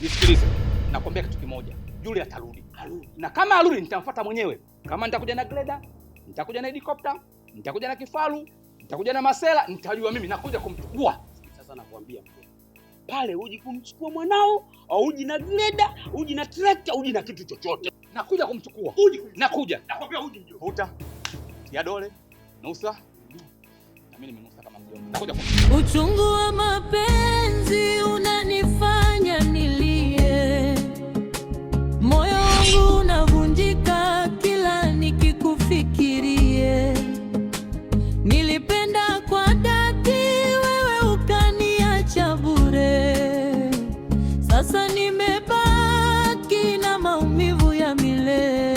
Nisikilize. Nakwambia kitu kimoja. Yule atarudi. Na kama arudi nitamfuata mwenyewe. Kama nitakuja na greda, nitakuja na helikopta, nitakuja na kifaru, nitakuja na masela, nitajua mimi nakuja kumchukua. Sasa nakwambia mjomba, pale uji kumchukua mwanao, au uji na greda, uji na trekta, uji na kitu chochote. Nakuja kumchukua. Uji kumchukua. Nakuja. Nakwambia uji mjomba. Vuta. Tia dole. Nusa. Na mimi nimenusa kama mjomba. Nakuja kumchukua. Uchungu wa mapenzi unanifanya nilie, moyo wangu unavunjika kila nikikufikirie. Nilipenda kwa dhati, wewe ukaniacha bure. Sasa nimebaki na maumivu ya milele.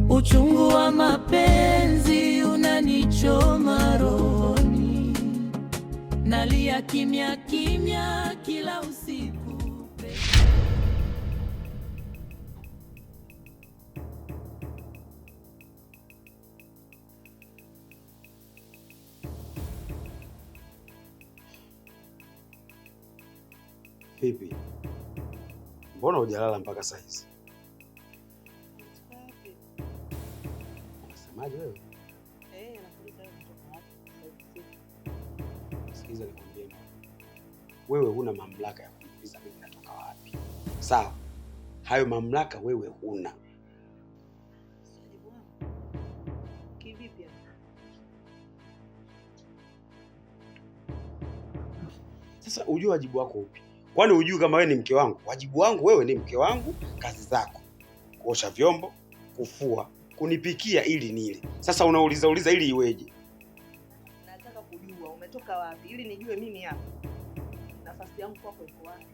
Uchungu wa mapenzi unanichoma rohoni, nalia kimya kimya kila usiku. Vipi? Mbona hujalala mpaka saa hizi? Unasemaje wewe? Sikiliza nikwambie mama. Wewe huna mamlaka ya kuniuliza mimi natoka wapi. Sawa? Hayo mamlaka wewe huna. Sasa ujue wajibu wako upi? Kwani hujui kama wewe ni mke wangu? Wajibu wangu wewe ni mke wangu, kazi zako kuosha vyombo, kufua, kunipikia ili nile. Sasa unauliza uliza ili iweje? Nataka kujua umetoka wapi ili nijue mimi hapa nafasi yangu kwako iko wapi.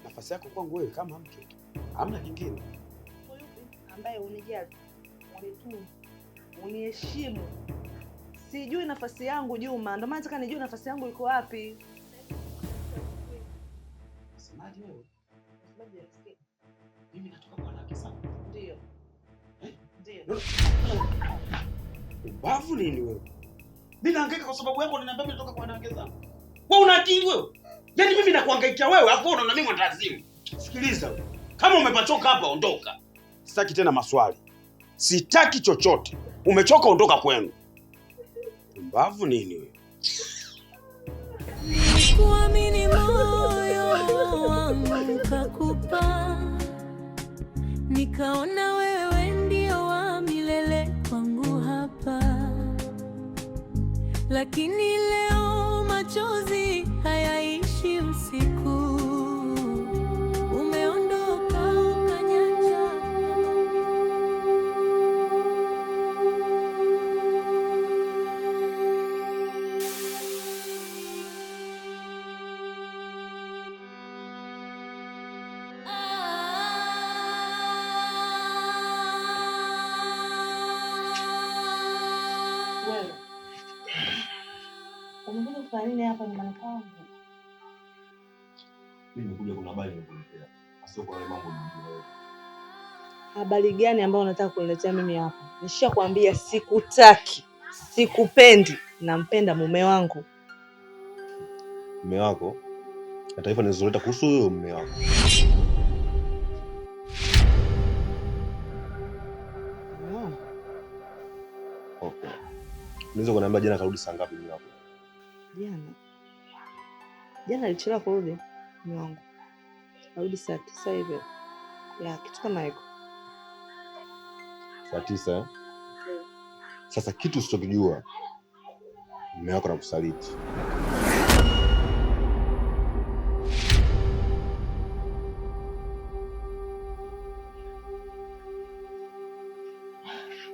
Nafasi yako kwangu wewe kama mke tu, hamna kingine. Mtu yupi ambaye unijali, unitunze, uniheshimu? Sijui nafasi yangu Juma, ndio maana nataka nijue nafasi yangu iko wapi. Semaje wewe? Sababu ya Mimi natoka kwa laki sana. Ndio. Ndio. Ubavu nini wewe? Mimi nahangaika kwa sababu yako, unaniambia mimi natoka kwa wanawake zangu. Wewe una akili wewe? Yaani mimi nakuhangaikia wewe, alafu wewe unaona mimi mwendawazimu. Sikiliza wewe. Kama umepachoka hapa ondoka. Sitaki tena maswali. Sitaki chochote. Umechoka ondoka kwenu. Ubavu nini wewe? Nilikuamini moyo wangu kakupa, nikaona wewe ndio wa milele kwangu hapa, lakini leo machozi hayaishi usiku. Umeondoka ukaniacha. Wewe umekuja kufanya nini hapa nyumbani kwangu? Mimi nimekuja, kuna habari nimekuletea. Sio kwa wale mambo unajua wewe. Habari gani ambayo unataka kuniletea mimi hapa? Nishakwambia sikutaki, sikupendi, nampenda mume wangu. Mume wako na taarifa nilizoleta kuhusu huyo mume wako. Mume wangu? Okay. Unaweza kuniambia jana karudi saa ngapi mume wako? Jana jana alichelewa kurudi mume wangu, arudi saa 9 hivi ya kitu kama hiko. Saa 9 eh? Sasa kitu usichokijua, mume wako anakusaliti.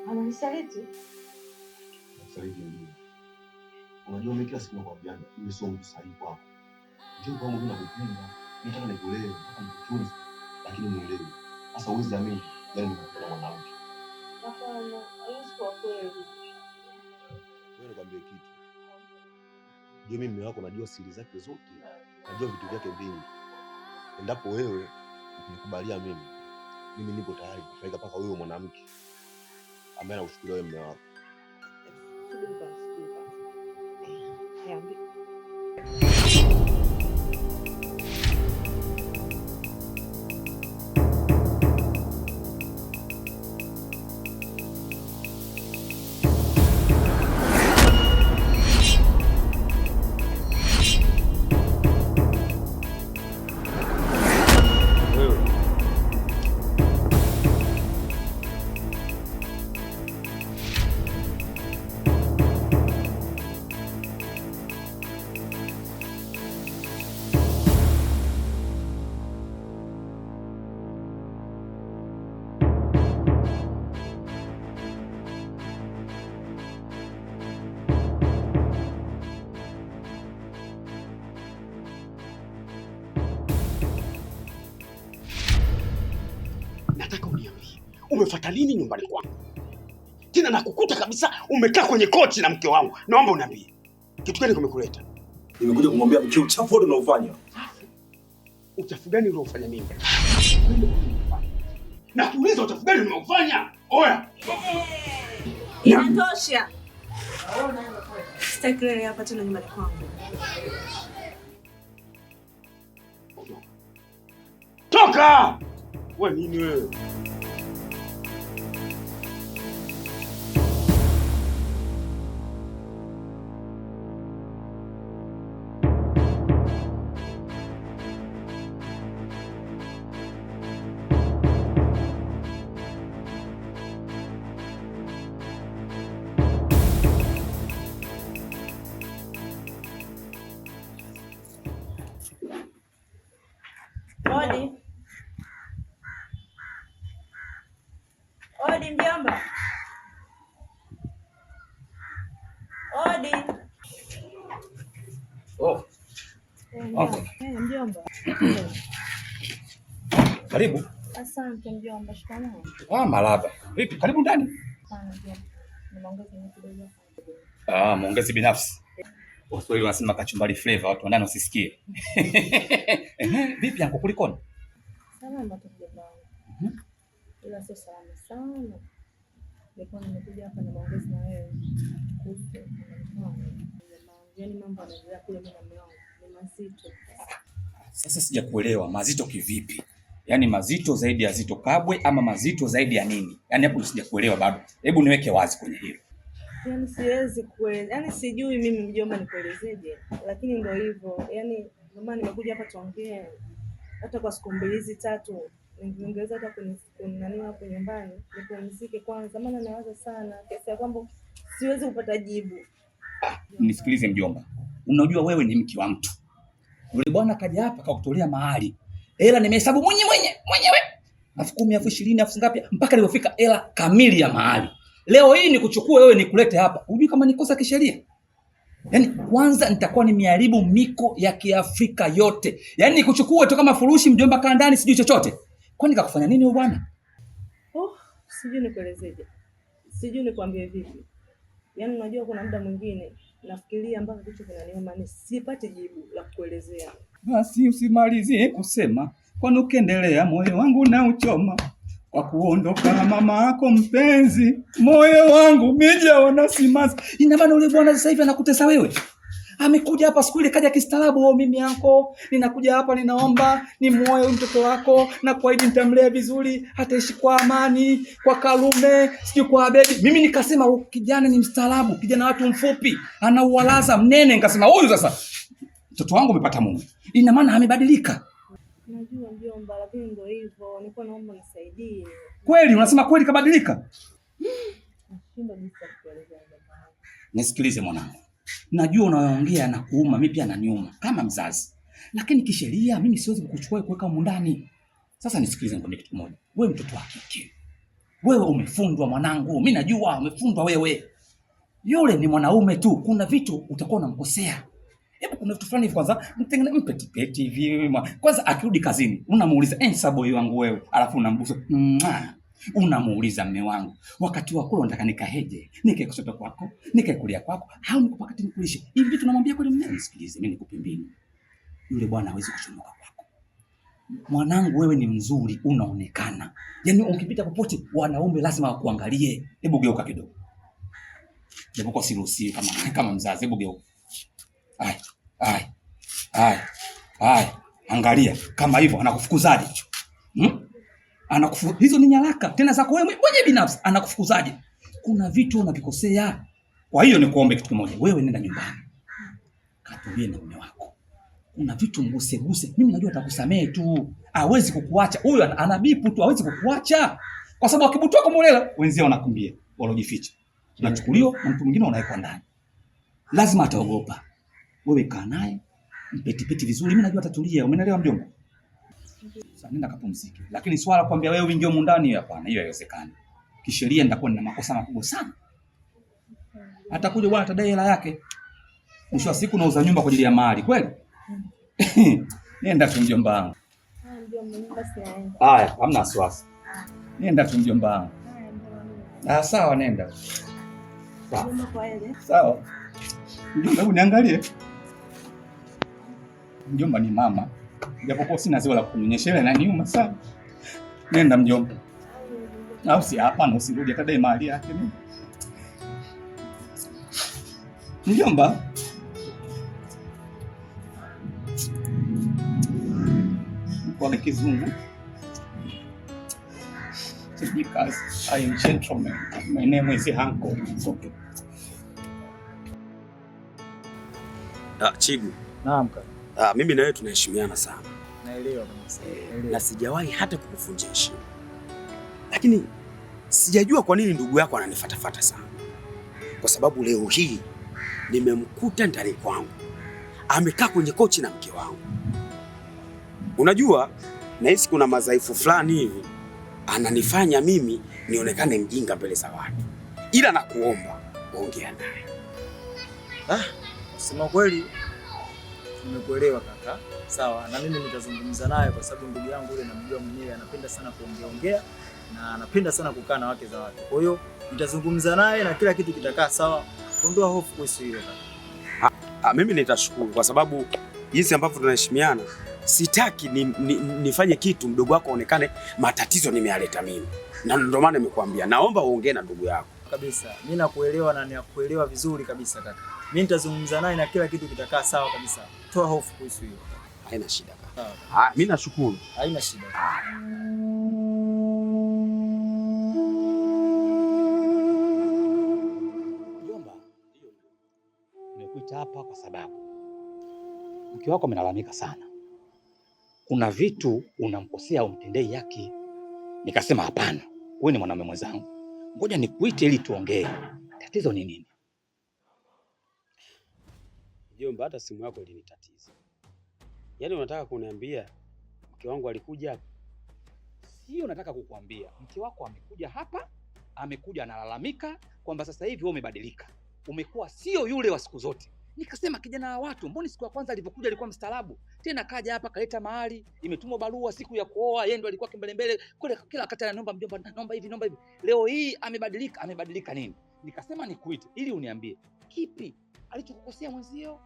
Ananisaliti? Anakusaliti ndio. Unajua mimi kila siku nakwambiaga, mimi sio mtu sahihi kwako. Njoo kwangu, mimi nakupenda, mimi nataka nikulee, nataka nikutunze, lakini muelewe. Sasa huwezi amini, yaani nimekupenda mwanamke. Hapana, haiwezi kuwa kweli. Wewe nikwambie kitu. Ndio mimi mume wako najua siri zake zote, najua vitu vyake vingi. Endapo wewe ukinikubalia mimi, mimi nipo tayari kupeleka mpaka huyo mwanamke ambaye anakuchukulia wewe mume wako. Subiri kwanza, subiri kwanza. Niambie. Umefuata nini nyumbani kwangu? Tena nakukuta kabisa umekaa kwenye kochi na mke wangu. Naomba uniambie, kitu gani kimekuleta? Nimekuja kumwambia mke uchafu wote unaofanya. Uchafu gani uliofanya mimi? Nakuuliza uchafu gani umeufanya? Oya. Inatosha. Sitaki kelele hapa tena nyumbani kwangu. Toka! Wewe nini wewe? Odi. Odi mjomba. Odi. Oh. Okay. Mjomba. Karibu. Asante mjomba, shikamoo. Ah, marhaba. Vipi? Karibu ndani. Hapana mjomba. Ni maongezi kidogo. Ah, maongezi binafsi. Waswahili wanasema kachumbari flavor, watu ndani wasisikie. Vipi yangu, kulikoni? Salama tu mjomba wangu. Ila sio salama sana. Nilikuwa nimekuja hapa na maongezi na wewe kuhusu wangu. Yaani mambo yanaendelea kule mimi na mume wangu ni mazito. Sasa sijakuelewa, mazito kivipi? Yaani mazito zaidi ya Zito Kabwe ama mazito zaidi ya nini? Yaani hapo sijakuelewa bado. Hebu niweke wazi kwenye hilo. Yaani siwezi kueleza. Yaani sijui mimi mjomba nikuelezeje, lakini ndio hivyo. Yaani ndio maana nimekuja hapa tuongee. Hata kwa siku mbili hizi tatu ningeweza hata kunani hapo nyumbani nipumzike kwanza, maana nawaza sana kiasi ya kwamba siwezi kupata jibu. Nisikilize mjomba. Unajua wewe ni mke wa mtu. Yule bwana kaja hapa kakutolea mahali. Hela nimehesabu mwenyewe. 10,000, 20,000, 20,000 ngapi mpaka nilipofika hela kamili ya mahali. Leo hii nikuchukue wewe nikulete hapa. Unajua kama nikosa kisheria? Yaani kwanza nitakuwa nimeharibu miko ya Kiafrika yote. Yaani nikuchukue tu kama furushi mjomba, kaa ndani sijui chochote. Kwani kakufanya nini huyo bwana? Oh, sijui nikuelezeje. Sijui nikwambie vipi. Yaani unajua kuna muda mwingine nafikiria mpaka kichwa kinaniuma, ni sipati jibu la kukuelezea. Basi usimalizie kusema, kwani ukiendelea moyo wangu na uchoma. Kwa kuondoka na mama yako mpenzi, moyo wangu umejawa simanzi. Ina maana yule bwana sasa hivi anakutesa wewe. Amekuja hapa siku ile kaja kistaarabu, oh, mimi yako ninakuja hapa ninaomba nimuoe huyu mtoto wako na kuahidi nitamlea vizuri, hataishi kwa amani, kwa Karume, sijui kwa Abedi. Mimi nikasema huyu kijana ni mstaarabu, kijana watu mfupi, anauwalaza mnene, nikasema huyu sasa mtoto wangu amepata mume. Ina maana amebadilika. Najua mjomba, lakini ndio hivyo, nilikuwa naomba unisaidie. Kweli unasema kweli kabadilika? Nashindwa jinsi ya kukuelezea mjomba. Nisikilize mwanangu. Najua unayoongea na kuuma, mimi pia naniuma kama mzazi. Lakini kisheria mimi siwezi kukuchukua kuweka humu ndani. Sasa nisikilize nikwambie kitu kimoja. Wewe mtoto wa kike. Wewe umefundwa mwanangu, mimi najua umefundwa wewe. Yule ni mwanaume tu, kuna vitu utakuwa unamkosea. Hebu kuna vitu fulani hivi kwanza mtengene mpe tipeti hivi. Kwanza akirudi kazini unamuuliza, "Saboi wangu wewe." Alafu unambusu. Unamuuliza mme wangu, wakati wa kula unataka nikaheje? Nikae kushoto kwako, nikae kulia kwako, au nikupakate nikulishe? Hivi vitu namwambia kweli mume? Nisikilize, mimi nikupe mbinu. Yule bwana hawezi kuchomoka kwako. Mwanangu wewe ni mzuri, unaonekana. Yaani ukipita popote wanaume lazima wakuangalie. Hebu geuka kidogo. Japokuwa siruhusiwi kama mzazi, hebu geuka. Ai, ai, ai, ai, angalia kama hivyo anakufukuzaje? Hizo ni nyaraka tena zako wewe mwenyewe binafsi, anakufukuzaje? Kuna vitu unavikosea. Kwa hiyo nikuombe kitu kimoja, wewe nenda nyumbani, katulie na mume wako. Kuna vitu mguse guse, mimi najua atakusamehe tu, hawezi kukuacha huyu. Anabipu tu, hawezi kukuacha kwa sababu akibutua kombolela wenzao wanakumbia, walojificha, unachukuliwa na mtu mwingine unawekwa ndani, lazima ataogopa. Wewe kaa naye mpetipeti vizuri, mimi najua atatulia. Umeelewa mjomba? Sasa nenda kapumzike. Lakini swala kwambia wewe uingie humu ndani, hapana, hiyo haiwezekani. Kisheria nitakuwa nina makosa makubwa sana. Atakuja bwana atadai hela yake. Mwisho wa siku nauza nyumba kwa ajili ya mali, kweli? Nenda tu mjomba wangu. Mjomba, nyumba sinaenda. Haya, hamna wasiwasi. Nenda tu mjomba wangu. Ah, sawa nenda. Sawa. Mjomba, kwa heri. Sawa. Mjomba, hebu niangalie. Mjomba ni mama. Japokuwa sina ziwa la kunyonyesha ila inaniuma sana. Nenda mjomba. Au si hapana, usirudi atadai mali yake mimi. Mjomba. Kwa kizungu. Because I am gentleman. My name is Hanko. It's okay. Ah, Chigu. Naam kaka. Ah, mimi na wewe tunaheshimiana sana. Naelewa kabisa. Na sijawahi hata kukuvunjia heshima. Lakini sijajua kwa nini ndugu yako ananifatafata sana. Kwa sababu leo hii nimemkuta ndani kwangu. Amekaa kwenye kochi na mke wangu. Unajua, nahisi kuna madhaifu fulani hivi ananifanya mimi nionekane mjinga mbele za watu. Ila nakuomba ongea naye. Ah, kusema kweli nimekuelewa kaka. Sawa, na mimi nitazungumza naye kwa sababu ndugu yangu yule namjua mwenyewe, anapenda sana kuongeaongea na anapenda sana kukaa na wake za watu. Kwa hiyo nitazungumza naye na kila kitu kitakaa sawa. Ondoa hofu kuhusu hilo kaka. Ah, mimi nitashukuru kwa sababu jinsi ambavyo tunaheshimiana, sitaki nifanye kitu mdogo wako aonekane matatizo nimeyaleta mimi. Na ndio maana nimekuambia naomba uongee na ndugu yako. Kabisa. Mimi nakuelewa na ninakuelewa vizuri kabisa kaka. Mimi nitazungumza naye na kila kitu kitakaa sawa kabisa. Toa hofu kuhusu hilo. Haina shida kaka. Sawa. Ah, mimi nashukuru. Haina shida. Mjomba, nimekuita hapa kwa sababu mke wako amelalamika sana. Kuna vitu unamkosea, umtendei haki. Nikasema hapana, wewe ni mwanamume mwenzangu, ngoja nikuite ili tuongee. Tatizo ni nini? Mjomba, hata simu yako ilinitatiza. Yaani unataka kuniambia mke wangu alikuja hapa? Sio, nataka kukuambia mke wako amekuja hapa, amekuja analalamika kwamba sasa hivi wewe umebadilika, umekuwa sio yule wa siku zote. Nikasema kijana wa watu, mbona siku ya kwanza alivyokuja alikuwa mstaarabu, tena kaja hapa kaleta mahali, imetumwa barua siku ya kuoa, yeye ndo alikuwa kimbelembele kule, kila wakati anaomba mjomba, naomba hivi, naomba hivi. Leo hii amebadilika. Amebadilika nini? Nikasema nikuite ili uniambie kipi alichokukosea mwenzio.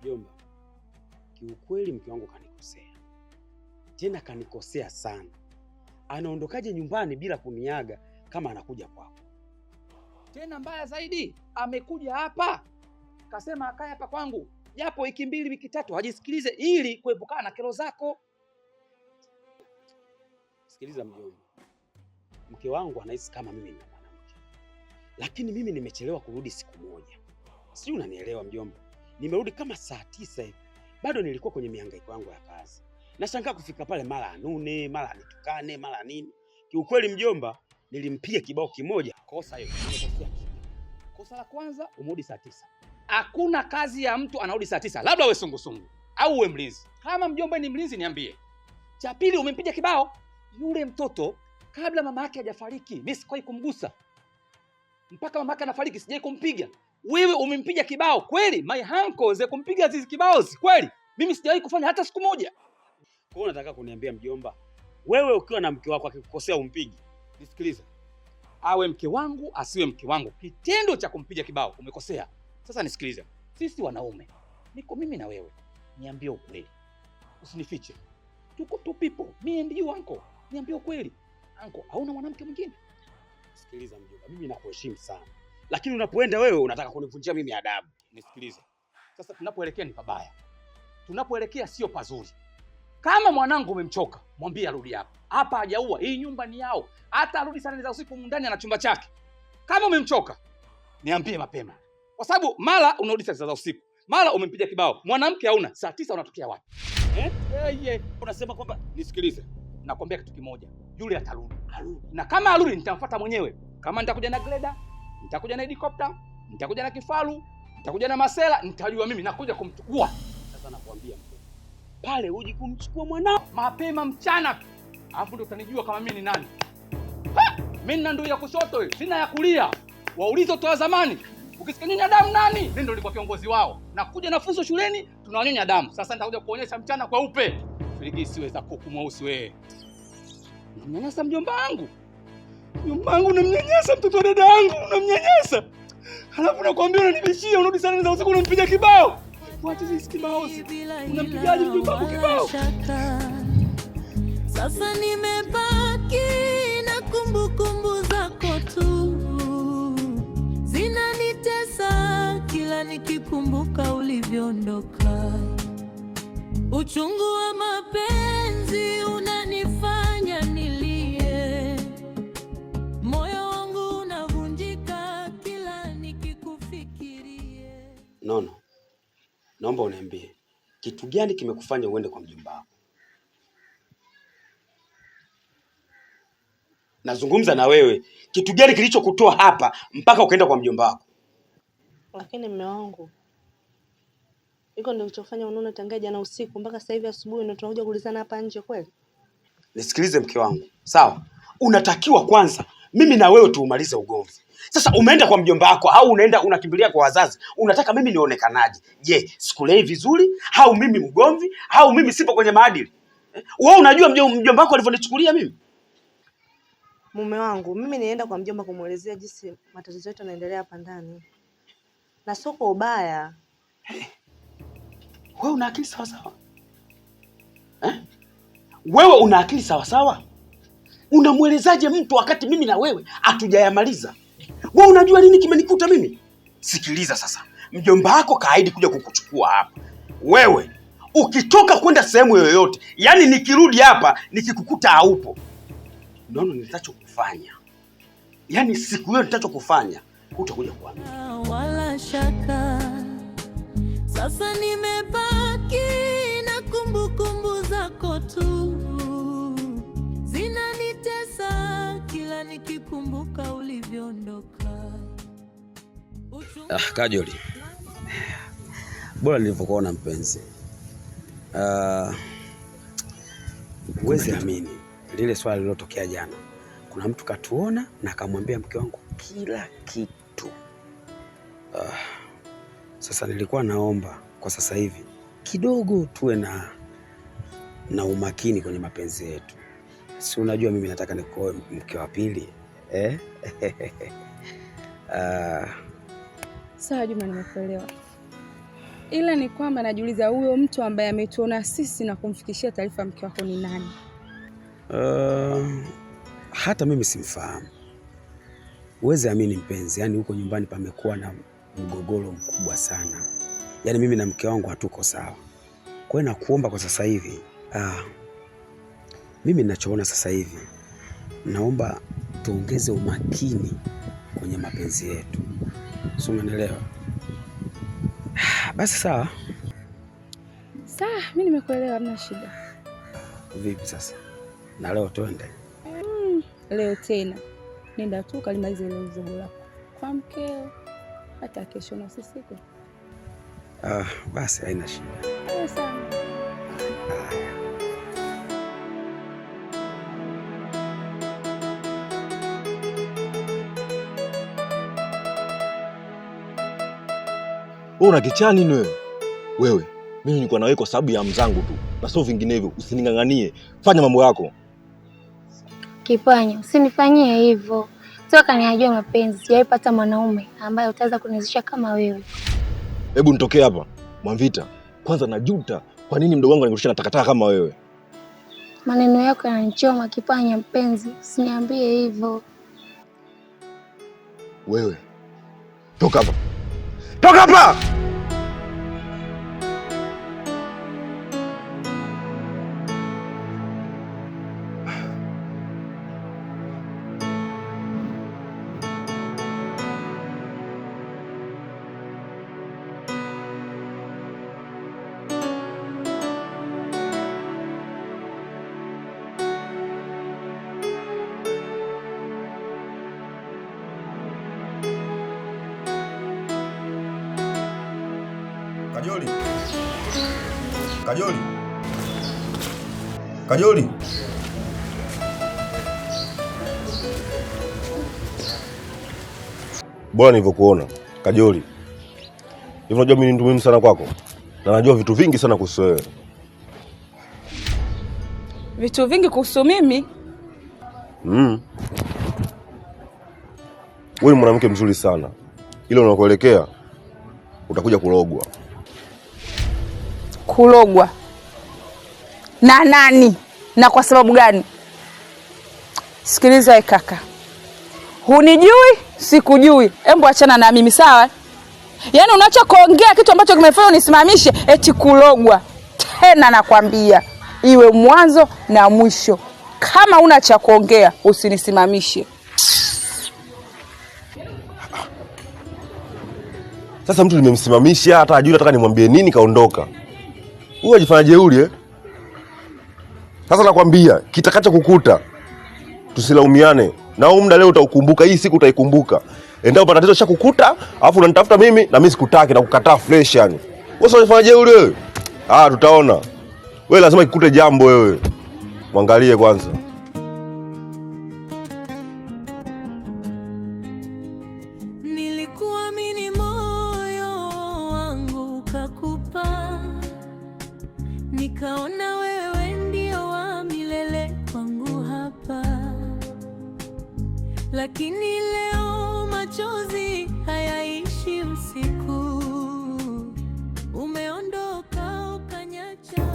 Mjomba, kiukweli mke wangu kanikosea. Tena kanikosea sana. Anaondokaje nyumbani bila kuniaga kama anakuja kwako? Tena mbaya zaidi, amekuja hapa kasema akae hapa kwangu japo wiki mbili wiki tatu, ajisikilize ili kuepukana na kero zako. Sikiliza mjomba, mke wangu anahisi kama mimi nina mwanamke, lakini mimi nimechelewa kurudi siku moja. Sijui unanielewa mjomba. Nimerudi kama saa 9 hivi, bado nilikuwa kwenye mihangaiko yangu ya kazi. Nashangaa kufika pale, mara anune, mara anitukane, mara nini. Kiukweli mjomba, nilimpiga kibao kimoja. Kosa hiyo, nimekosea kipi? Kosa la kwanza, umerudi saa 9. Hakuna kazi ya mtu anarudi saa 9, labda uwe sungusungu au uwe mlinzi. Kama mjomba ni mlinzi niambie. Cha pili, umempiga kibao yule mtoto kabla mama yake hajafariki. Mimi sikuwahi kumgusa mpaka mama yake anafariki, sijai kumpiga. Wewe umempiga kibao kweli? My uncle ze kumpiga Azizi kibao kweli? Mimi sijawahi kufanya hata siku moja. Kwa hiyo unataka kuniambia mjomba, wewe ukiwa na mke wako akikukosea umpigi? Nisikilize, awe mke wangu asiwe mke wangu, kitendo cha kumpiga kibao umekosea. Sasa nisikilize, sisi wanaume, niko mimi na wewe, niambie ukweli, usinifiche. Tuko two people, me and you uncle. Niambie ukweli uncle, hauna mwanamke mwingine? Sikiliza mjomba, mimi nakuheshimu sana, lakini unapoenda wewe unataka kunivunjia mimi adabu. Nisikilize sasa, tunapoelekea ni pabaya, tunapoelekea sio pazuri. Kama mwanangu umemchoka, mwambie arudi hapa. Hapa hajaua, hii nyumba ni yao. Hata arudi saa 4 za usiku ndani ana chumba chake. Kama umemchoka, niambie mapema. Kwa sababu mara unarudi saa 9 za usiku, mara umempiga kibao, mwanamke hauna, saa 9 unatokea wapi? Eh? Hey, Unasema kwamba nisikilize. Nakwambia kitu kimoja, yule atarudi. Na kama arudi nitamfuata mwenyewe. Kama nitakuja na greda, nitakuja na helikopta, nitakuja na kifaru, nitakuja na masela, nitajua mimi nakuja kumchukua. Sasa nakwambia mjomba, pale uji kumchukua mwanao mapema mchana tu. Alafu ndio utanijua kama mimi ni nani. Mimi nina ndui ya kushoto hii, sina ya kulia. Waulize toa zamani. Ukisikia nyonya damu nani? Mimi ndio nilikuwa kiongozi wao. Nakuja na funzo shuleni, tunanyonya damu. Sasa nitakuja kuonyesha mchana kweupe. Firigisi wewe za kuku mweusi wewe. Unamnyanyasa mjomba wangu. Mjomba wangu unamnyanyasa, mtoto wa dada yangu unamnyanyasa. Halafu nakwambia unanibishia, unarudi sana za usiku unampiga kibao. What is this kibao? Unampigaje mjomba wangu kibao? Sasa nimebaki na kumbukumbu zako tu, zinanitesa kila nikikumbuka ulivyoondoka. Uchungu wa mapenzi unanifanya nilie, moyo wangu unavunjika kila nikikufikirie. Nono, naomba uniambie kitu gani kimekufanya uende kwa mjomba wako? Nazungumza na wewe, kitu gani kilichokutoa hapa mpaka ukaenda kwa mjomba wako? Lakini mme wangu, iko ndio kilichofanya unaona tangia jana usiku mpaka sasa hivi asubuhi ndio tunakuja kuulizana hapa nje kweli? Nisikilize mke wangu, sawa? Unatakiwa kwanza mimi na wewe tuumalize ugomvi. Sasa umeenda kwa mjomba wako au unaenda unakimbilia kwa wazazi, unataka mimi nionekanaje? Je, sikulei vizuri au mimi mgomvi au mimi sipo kwenye maadili? Wewe unajua mjomba wako alivyonichukulia mimi? Mume wangu, mimi nienda kwa mjomba kumuelezea jinsi matatizo yetu yanaendelea hapa ndani, na sio kwa ubaya. Wewe una akili sawa sawa? Eh? Wewe una akili sawa sawa? Unamwelezaje mtu wakati mimi na wewe hatujayamaliza? Wewe unajua nini kimenikuta mimi? Sikiliza sasa, mjomba wako kaahidi kuja kukuchukua hapa. Wewe ukitoka kwenda sehemu yoyote, yani nikirudi hapa nikikukuta haupo, nono nitachokufanya, yani siku hiyo nitachokufanya hutakuja kuamini. Wala shaka, sasa nimebaki na kumbukumbu zako tu, zinanitesa kila nikikumbuka ulivyoondoka. Ah, Kajoli, bora nilivyokuona mpenzi. Huwezi amini lile swala lililotokea jana. Kuna mtu katuona na akamwambia mke wangu kila kitu. Sasa nilikuwa naomba kwa sasa hivi kidogo tuwe na umakini kwenye mapenzi yetu. Si unajua mimi nataka nikuoe mke wa pili eh? Sawa Juma, nimekuelewa, ila ni kwamba najiuliza huyo mtu ambaye ametuona sisi na kumfikishia taarifa mke wako ni nani? Hata mimi simfahamu. Huwezi amini mpenzi, yani huko nyumbani pamekuwa na mgogoro mkubwa sana. Yaani mimi na mke wangu hatuko sawa. Kwa hiyo nakuomba kwa sasa hivi, mimi ninachoona sasa hivi, naomba tuongeze umakini kwenye mapenzi yetu. Si unanielewa? Basi sawa. Sawa, mimi nimekuelewa, hamna shida. Vipi sasa? Na leo twende. Leo tena nenda tu kalimalize ile zogo lako kwa mkeo, hata kesho na sisiku. Basi haina shida. Sawa. Wewe una kichaa nini wewe? Wewe, mimi nilikuwa na wewe kwa sababu ya mzangu tu na sio vinginevyo. Usining'ang'anie, fanya mambo yako. Kipanya, usinifanyie hivyo. Toka niyajue mapenzi, sijaipata mwanaume ambaye utaweza kuniwezesha kama wewe. Hebu nitokee hapa Mwamvita. Kwanza najuta kwa nini mdogo wangu anikurusha na takataka kama wewe. Maneno yako yananichoma Kipanya mpenzi, usiniambie hivyo. Wewe, toka hapa. Toka hapa! Kajoli. Kajoli. Kajoli. Bora nilivyokuona, Kajoli. Hivi unajua mimi ni mtu muhimu sana kwako. Na najua vitu vingi sana kuhusu wewe. Vitu vingi kuhusu mimi? Wewe ni mwanamke mzuri sana, ila unakoelekea utakuja kulogwa. Kulogwa na nani na kwa sababu gani? Sikiliza we kaka, hunijui sikujui, embu achana na mimi sawa? Yaani unachokuongea kitu ambacho kimefanya unisimamishe eti kulogwa tena, nakwambia iwe mwanzo na mwisho. Kama una cha kuongea usinisimamishe. Sasa mtu nimemsimamisha hata hajui nataka nimwambie nini, kaondoka. Huyu ajifanya jeuri eh? Sasa nakwambia kitakacho kukuta tusilaumiane. Na huu muda leo utaukumbuka, hii siku utaikumbuka. Endapo tatizo shakukuta, alafu unanitafuta mimi na mimi sikutaki na kukataa fresh yani. Wewe sio unajifanya jeuri wewe? Ah, tutaona. Wewe lazima kikute jambo wewe. Mwangalie kwanza. Nilikuamini moyo wangu ukakupa, nikaona wewe ndio wa milele kwangu hapa, lakini leo machozi hayaishi usiku, umeondoka ukanyacha.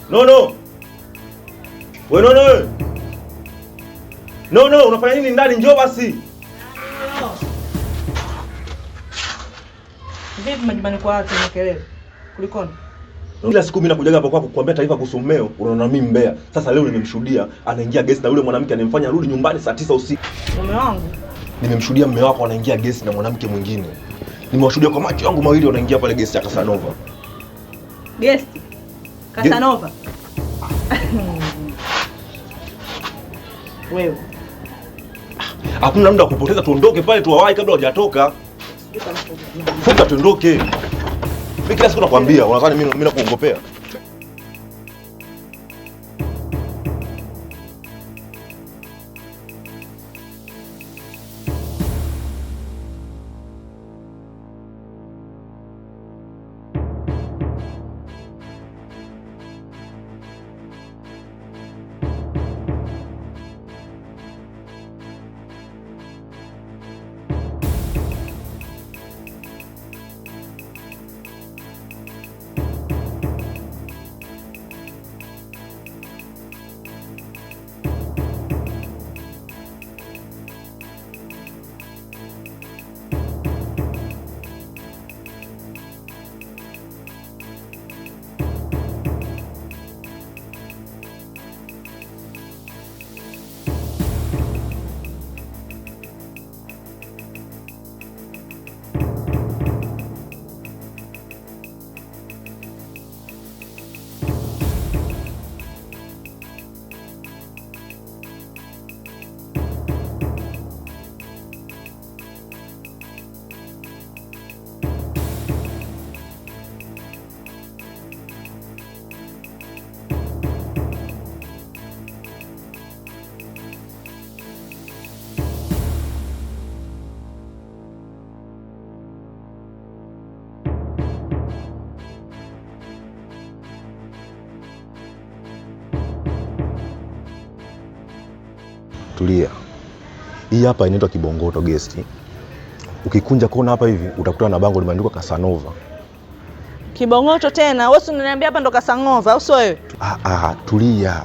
No no. Wewe no no. No no, unafanya nini ndani? Njoo basi. Vipi majumbani kwa watu na kelele? Kulikoni? Kila siku mimi nakujaga hapa kwako kukuambia taarifa kuhusu mmeo, unaona mimi mbea. Sasa leo nimemshuhudia anaingia gesi na yule mwanamke anemfanya arudi nyumbani saa 9 usiku. Mume wangu? Nimemshuhudia mume wako anaingia gesi na mwanamke mwingine. Nimewashuhudia kwa macho yangu mawili wanaingia pale gesi ya Casanova. Gesti? Casanova? Wewe. Hakuna muda wa kupoteza, tuondoke pale tuwawahi kabla hujatoka. Fuka tuondoke. Mimi kila siku nakwambia, unadhani mimi nakuongopea? Tulia. Hii hapa inaitwa Kibongoto Guest. Ukikunja kona hapa hivi utakutana na bango limeandikwa Casanova. Kibong'oto tena? Wewe si unaniambia hapa ndo Kasang'ova au sio wewe? Ah, ah, tulia.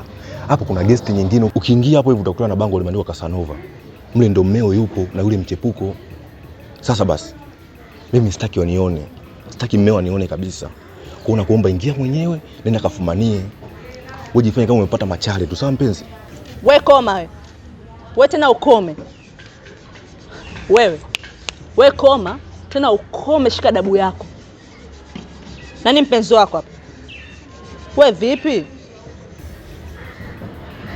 Hapo kuna guest nyingine. Ukiingia hapo hivi utakutana na bango limeandikwa Casanova. Mle ndo mmeo yupo na yule mchepuko. Sasa basi, mimi sitaki wanione. Sitaki mmeo anione kabisa. Kwa hiyo nakuomba ingia mwenyewe, nenda kafumanie. Wewe jifanye kama umepata machale tu, sawa mpenzi? We koma we. We tena ukome. Wewe. We koma tena ukome, shika dabu yako. Nani mpenzi wako hapa? We vipi?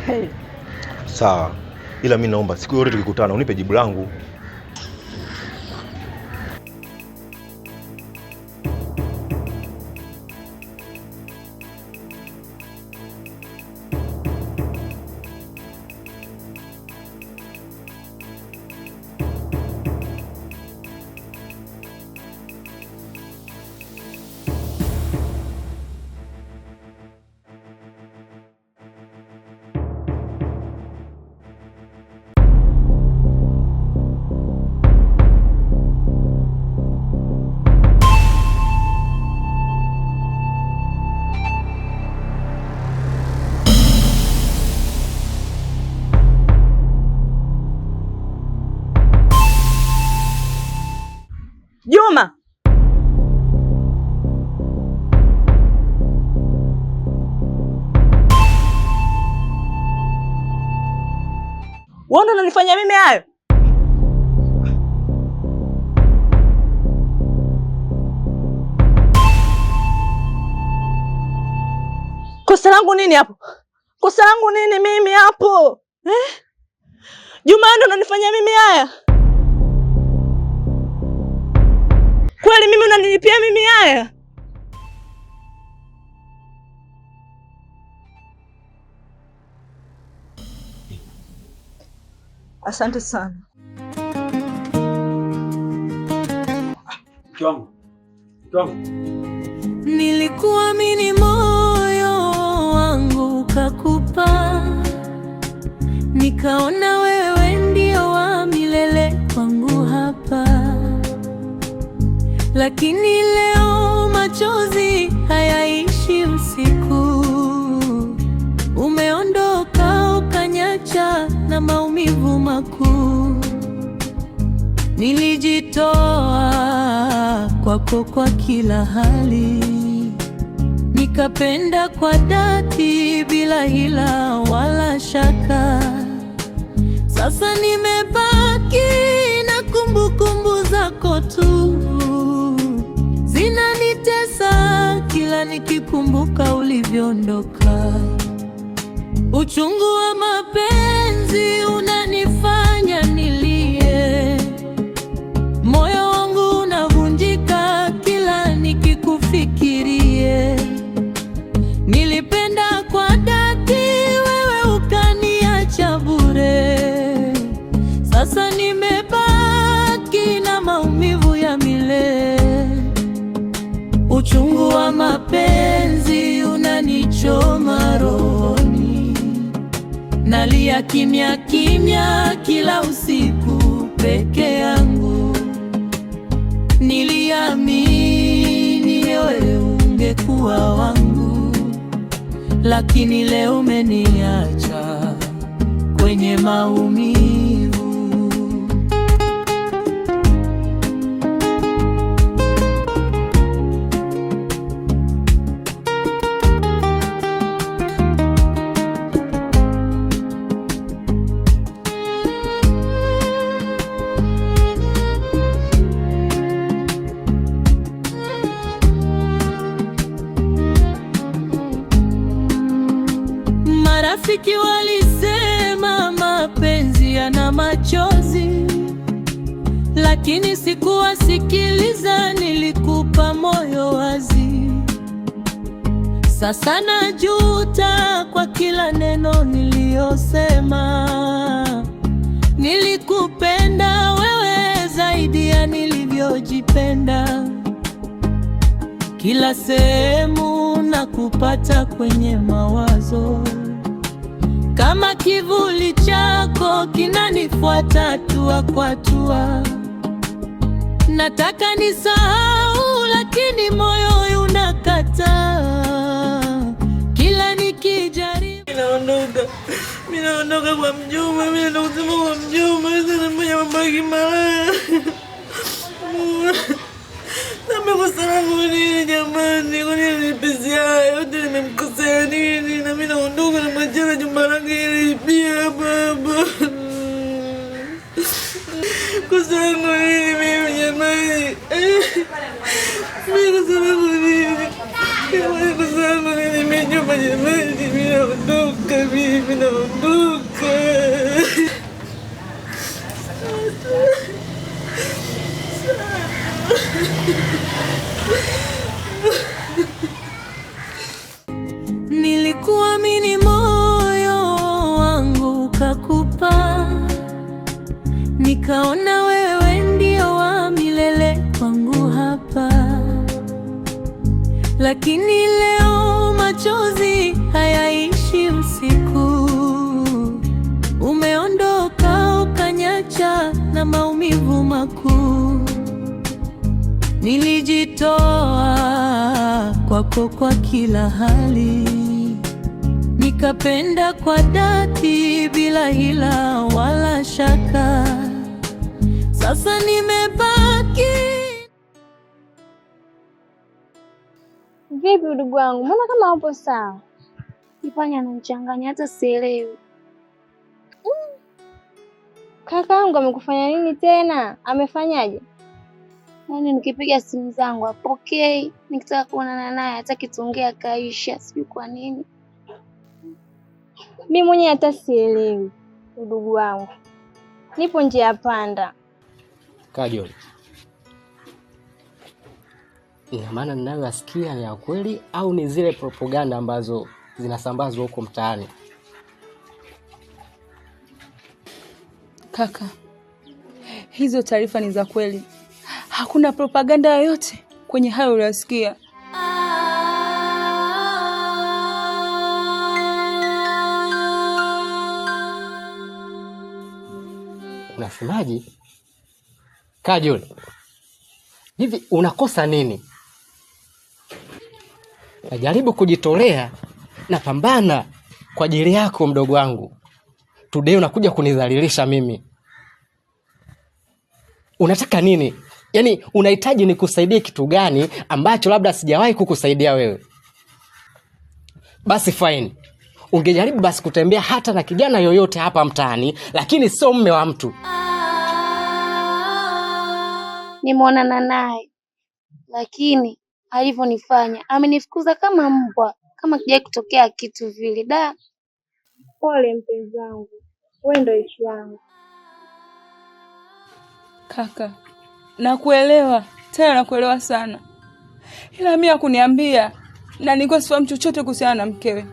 Hey. Sawa. Ila mimi naomba siku yote tukikutana unipe jibu langu. Juma. Wewe ndo unanifanya mimi hayo? Kosa langu nini hapo? Kosa langu nini mimi hapo? Eh? Juma ndo unanifanya mimi haya? Kweli mimi unanilipia mimi haya? Asante sana. Mke wangu. Mke wangu. Nilikuamini moyo wangu ukakupa, nikaona wewe ndio wa milele kwangu hapa, lakini leo machozi hayaishi usiku. Umeondoka ukanyacha na maumivu makuu. Nilijitoa kwako kwa kila hali, nikapenda kwa dhati bila hila wala shaka. Sasa nimebaki na kumbukumbu zako tu, zinanitesa kila nikikumbuka ulivyoondoka. Uchungu wa mapenzi unanifanya nilie, moyo wangu unavunjika kila nikikufikirie. Nilipenda kwa dhati, wewe ukaniacha bure. Sasa nimebaki na maumivu ya milele. Uchungu wa mapenzi unanichoma rohoni, nalia kimya kimya kila usiku peke yangu. Niliamini wewe ungekuwa wangu, lakini leo umeniacha kwenye maumivu. Marafiki walisema mapenzi yana machozi, lakini sikuwasikiliza, nilikupa moyo wazi. Sasa najuta kwa kila neno niliyosema. Nilikupenda wewe zaidi ya nilivyojipenda. Kila sehemu nakupata kwenye mawazo, kama kivuli chako kinanifuata hatua kwa hatua. Nataka nisahau, lakini moyo unakataa. Kila nikijaribu Naondoka, mimi naondoka kwa mjomba, mimi naenda kusema kwa mjomba, sasa nafanya mambo ya kimalaya. Namekosa langu nini jamani? Kwa nini nipesi haya yote? Nimemkosea nini? Na mimi naondoka na mwachana jumba langu ilipia hapa hapa. Kosa langu nini mimi jamani? Mimi kosa langu nini? Jamani, kosa langu nini mimi jumba jamani? Mimi naondoka, mimi naondoka. Nilikuamini moyo wangu ukakupa, nikaona wewe ndio wa milele kwangu hapa, lakini leo machozi hayaishi usiku. Umeondoka ukanyacha na maumivu makuu. Nilijitoa kwako kwa kila hali, nikapenda kwa dhati bila hila wala shaka. Sasa nimebaki. Vipi ndugu wangu, mbona kama upo sawa? Kipanya ananichanganya hata sielewi. Kaka yangu amekufanya nini tena? Amefanyaje? Yaani nikipiga simu zangu apokei, nikitaka kuonana naye hataki tuongea, kaisha. Sijui kwa nini. Mimi mwenyewe hata sielewi, udugu wangu. Nipo njia panda. Kajoli, ina maana ninayoyasikia ni ya kweli au ni zile propaganda ambazo zinasambazwa huko mtaani? Kaka, hizo taarifa ni za kweli. Hakuna propaganda yoyote kwenye hayo uliyosikia. Unasemaje? Kajoli, hivi unakosa nini? Najaribu kujitolea, napambana kwa ajili yako mdogo wangu. Today unakuja kunidhalilisha mimi. Unataka nini? Yaani unahitaji nikusaidie kitu gani ambacho labda sijawahi kukusaidia wewe? Basi fine. Ungejaribu basi kutembea hata na kijana yoyote hapa mtaani, lakini sio mume wa mtu. Nimeonana naye, lakini alivyonifanya amenifukuza kama mbwa, kama kijai kutokea kitu vile. Da, pole mpenzi wangu, wewe ndio ishi yangu. Kaka, nakuelewa tena, nakuelewa sana, ila mimi hakuniambia na nilikuwa sifahamu chochote kuhusiana na mkewe,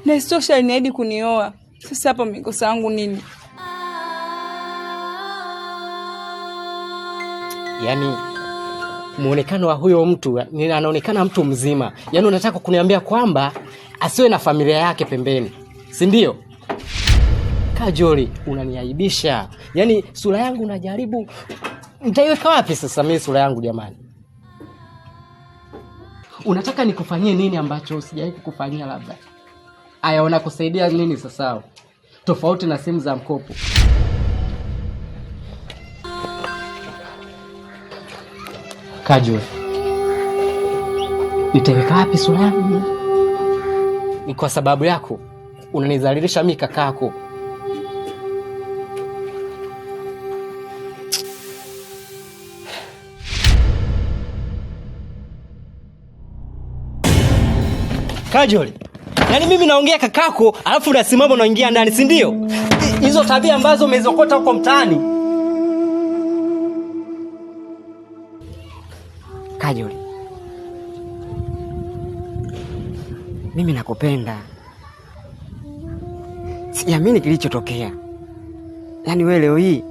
na isitoshe aliniahidi kunioa. Sasa hapo mikosa yangu nini? Yaani muonekano wa huyo mtu anaonekana mtu mzima. Yaani unataka kuniambia kwamba asiwe na familia yake pembeni, si ndio? Kajoli, unaniaibisha. Yaani sura yangu unajaribu, nitaiweka wapi sasa mimi sura yangu jamani? Unataka nikufanyie nini ambacho sijawahi kukufanyia labda? Aya, wanakusaidia nini sasa? Tofauti na simu za mkopo. Kajoli, nitaiweka wapi sura yangu? Ni kwa sababu yako unanidhalilisha mimi kakako. Kajoli, yaani mimi naongea kakako, alafu unasimama unaingia ndani, si ndio? Hizo tabia ambazo umezokota huko mtaani. Kajoli, mimi nakupenda. Siamini kilichotokea. Yaani wewe leo hii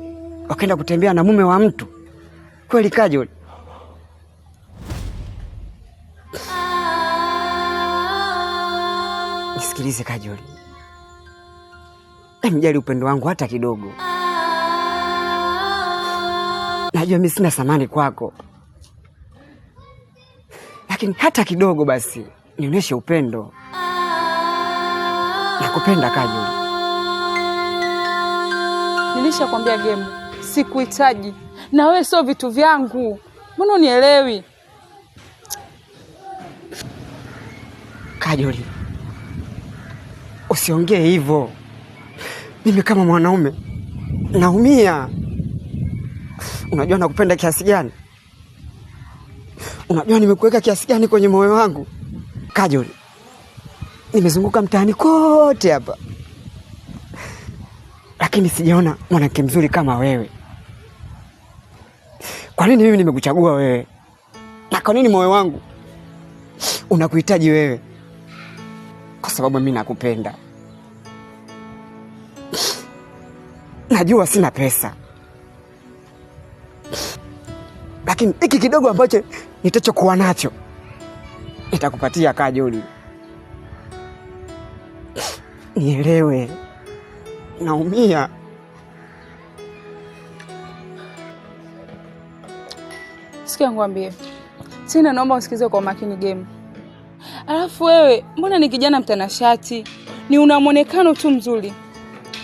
wakaenda kutembea na mume wa mtu kweli? Kajoli, nisikilize Kajoli, mjali upendo wangu hata kidogo. Najua mimi sina thamani kwako, lakini hata kidogo basi nionyeshe upendo. Nakupenda Kajoli. Nilishakwambia Gemu, sikuhitaji na wewe sio vitu vyangu. Mbona unielewi? Kajoli, usiongee hivyo. Mimi kama mwanaume naumia. Unajua nakupenda kiasi gani? Unajua nimekuweka kiasi gani kwenye moyo wangu? Kajoli, nimezunguka mtaani kote hapa, lakini sijaona mwanamke mzuri kama wewe. Kwa nini mimi nimekuchagua wewe? Na kwa nini moyo wangu unakuhitaji wewe? Kwa sababu mimi nakupenda. Najua sina pesa, lakini hiki kidogo ambacho nitachokuwa nacho nitakupatia Kajoli. Nielewe, naumia. Sikia nikwambie. Tena naomba usikize kwa makini Gemu. Alafu wewe mbona ni kijana mtanashati? Ni una muonekano tu mzuri.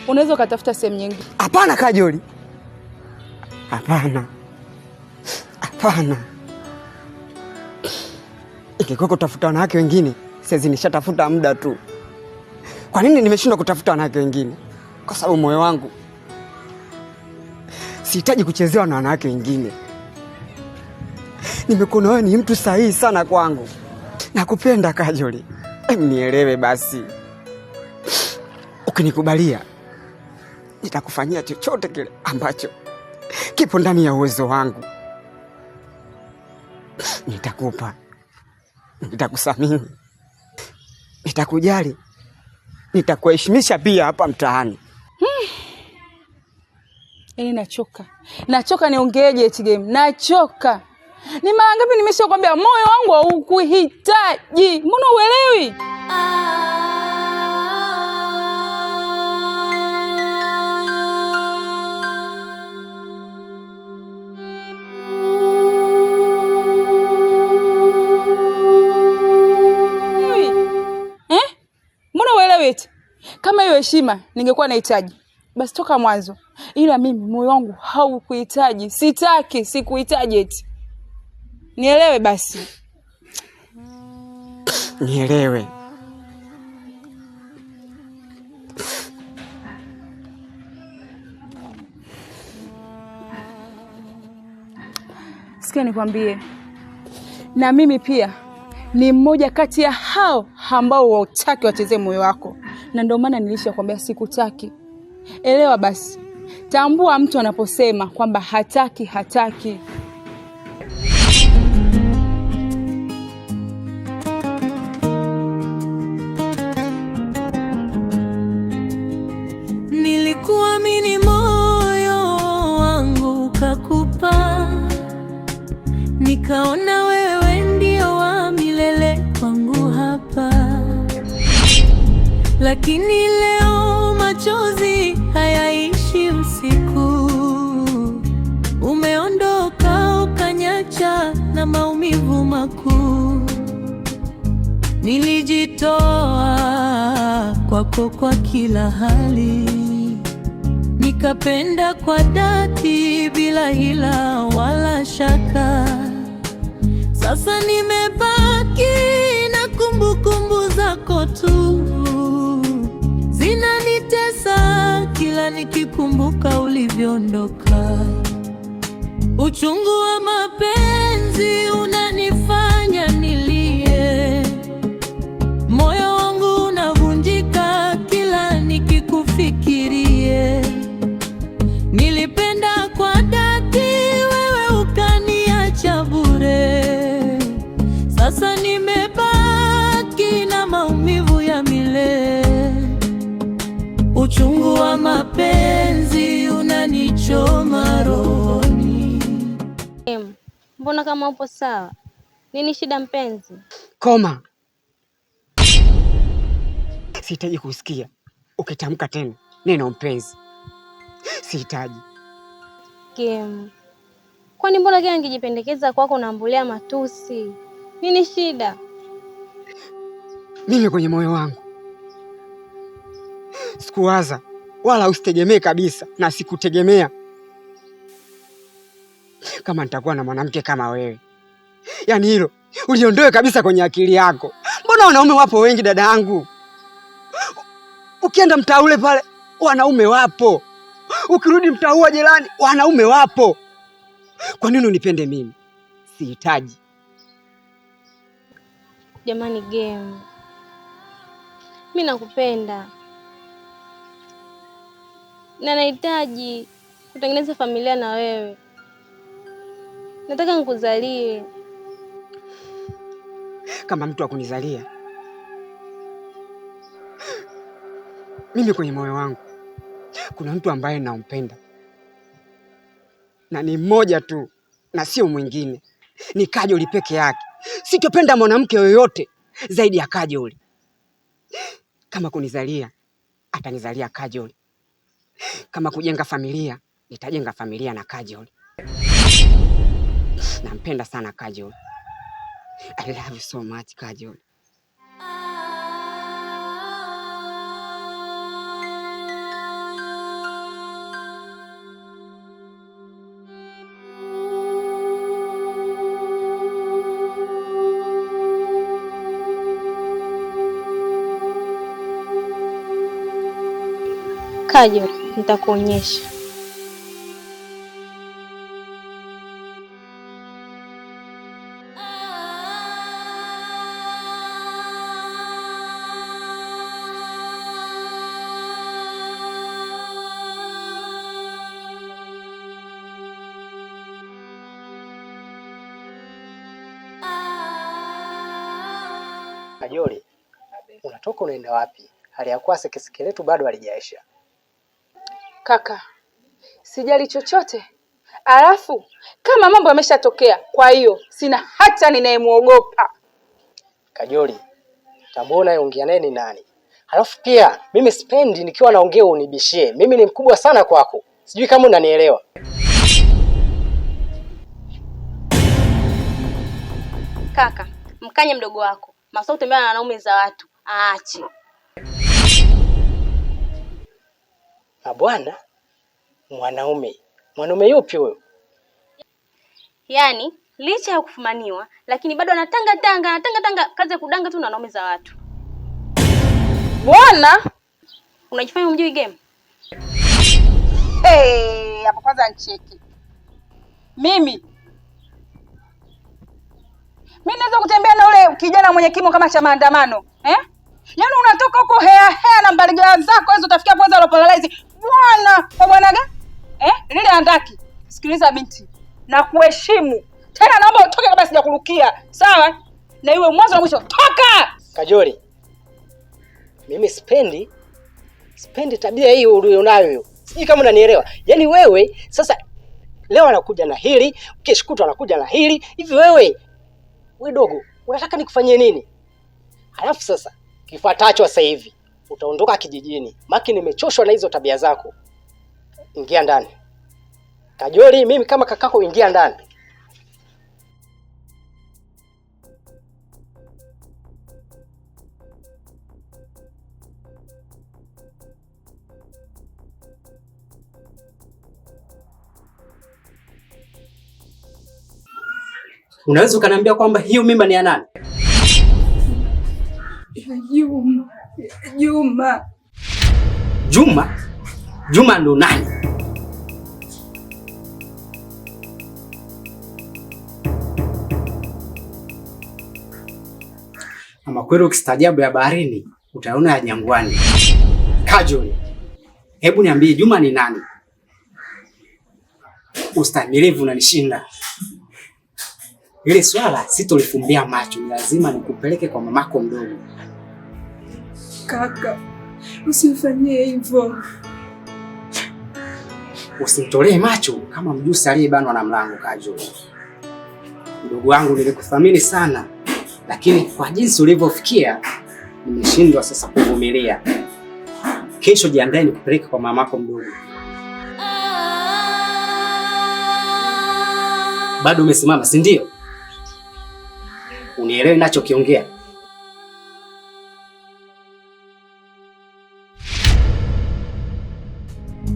Unaweza ukatafuta sehemu nyingine. Hapana Kajoli, hapana, hapana. Ingekuwa kutafuta wanawake wengine, siwezi, nishatafuta muda tu. Kwa nini nimeshindwa kutafuta wanawake wengine? Kwa sababu moyo wangu sihitaji kuchezewa na wanawake wengine. Nimekuona wewe ni mtu sahihi sana kwangu. Nakupenda Kajoli, nielewe basi. Ukinikubalia nitakufanyia chochote kile ambacho kipo ndani ya uwezo wangu. Nitakupa, nitakuthamini, nitakujali, nitakuheshimisha pia hapa mtaani. Yaani nachoka. Nachoka niongeeje eti Gemu? Nachoka. Ni mara ngapi nimeshakwambia moyo wangu haukuhitaji? Mbona uelewi? Mbona uelewi eti? Kama hiyo heshima ningekuwa nahitaji basi toka mwanzo, ila mimi moyo wangu haukuhitaji. Sitaki, sikuhitaji eti. Nielewe basi. Nielewe. Sikia nikwambie, na mimi pia ni mmoja kati ya hao ambao wautaki wachezee moyo wako, na ndio maana nilishakwambia sikutaki. Elewa basi, tambua mtu anaposema kwamba hataki, hataki. Nilikuamini moyo wangu ukakupa, nikaona wewe ndio wa milele kwangu hapa, lakini leo machozi hayaishi usiku. Umeondoka ukanyacha na maumivu makuu. Nilijitoa kwako kwa kila hali, nikapenda kwa dhati bila hila wala shaka. Sasa nimebaki na kumbukumbu zako tu, zinanitesa kila nikikumbuka ulivyoondoka. Uchungu wa mapenzi unanifanya nilie, moyo wangu unavunjika kila nikikufikirie. Nilipenda kwa dhati, wewe ukaniacha bure. Sasa nimebaki na maumivu ya milele. Uchungu wa mapenzi unanichoma rohoni. Mbona kama upo sawa? Nini shida mpenzi? Koma. Sihitaji kusikia ukitamka tena neno mpenzi. Sihitaji. Gemu, Kwani mbona kila nikijipendekeza kwako unaambulia matusi? Nini shida? Mimi kwenye moyo wangu sikuwaza wala usitegemee kabisa, na sikutegemea kama nitakuwa na mwanamke kama wewe. Yaani hilo uliondoe kabisa kwenye akili yako. Mbona wanaume wapo wengi dada yangu? Ukienda mtaa ule pale wanaume wapo, ukirudi mtaa huu wa jirani wanaume wapo. Kwa nini unipende mimi? Sihitaji. Jamani Game, mi nakupenda na nahitaji kutengeneza familia na wewe. Nataka nikuzalie. Kama mtu akunizalia mimi, kwenye moyo wangu kuna mtu ambaye nampenda na ni mmoja tu na sio mwingine, ni Kajoli peke yake. Sitopenda mwanamke yoyote zaidi ya Kajoli. Kama kunizalia, atanizalia Kajoli. Kama kujenga familia, nitajenga familia na Kajoli. Nampenda sana Kajoli. I love you so much, Kajoli. Kajoli, nitakuonyesha. Kajoli, unatoka unaenda wapi? Hali ya kuwa sekeseke letu bado halijaisha. Kaka, sijali chochote. Alafu kama mambo yameshatokea, kwa hiyo sina hata ninayemwogopa. Kajoli, tambua unayeongea naye ni nani. Halafu pia mimi sipendi nikiwa naongea unibishie. Mimi ni mkubwa sana kwako, sijui kama unanielewa. Kaka, mkanye mdogo wako. Masuala kutembea na wanaume za watu aache. Na bwana, mwanaume mwanaume yupi huyo? Yaani licha ya kufumaniwa, lakini bado anatanga tanga, anatanga tanga, kazi ya kudanga tu na wanaume za watu. Bwana, Unajifanya umjui Game? hey, hapo kwanza ncheki. Mimi naweza kutembea na ule kijana mwenye kimo kama cha maandamano eh? Yaani unatoka huko hea hea na mbaligaa zako hizo, utafikia kwanza uloparalyze. Bwana kwa bwana gani eh? Lile andaki. Sikiliza binti, na kuheshimu tena, naomba utoke kabla sijakurukia, sawa? Na iwe mwanzo na mwisho. Toka! Kajoli, mimi sipendi tabia hii ulionayo hiyo. Sijui kama unanielewa. Yaani wewe sasa leo anakuja na hili, kesho kutwa anakuja na hili. Hivi wewe we dogo, unataka nikufanyie nini? Halafu sasa kifuatacho sasa hivi utaondoka kijijini. Maki nimechoshwa na hizo tabia zako. Ingia ndani. Kajoli, mimi kama kakako, ingia ndani. Unaweza ukaniambia kwamba hiyo mimba ni ya nani? Ya Juma. Juma. Juma? Juma ndo nani? Ama kweli ukistaajabu ya baharini utaona ya jangwani. Kajoli, hebu niambie Juma ni nani? Ustahimilivu unanishinda. Hili swala sitolifumbia macho, ni lazima nikupeleke kwa mamako mdogo. Kaka, usimfanyie hivyo. Usimtolee macho kama mjusi aliyebanwa na mlango. Kajoli, ndugu wangu, nilikuthamini sana, lakini kwa jinsi ulivyofikia nimeshindwa sasa kuvumilia. Kesho jiandae nikupeleke kwa mamako mdogo. Bado umesimama, si ndio? Unielewe ninachokiongea?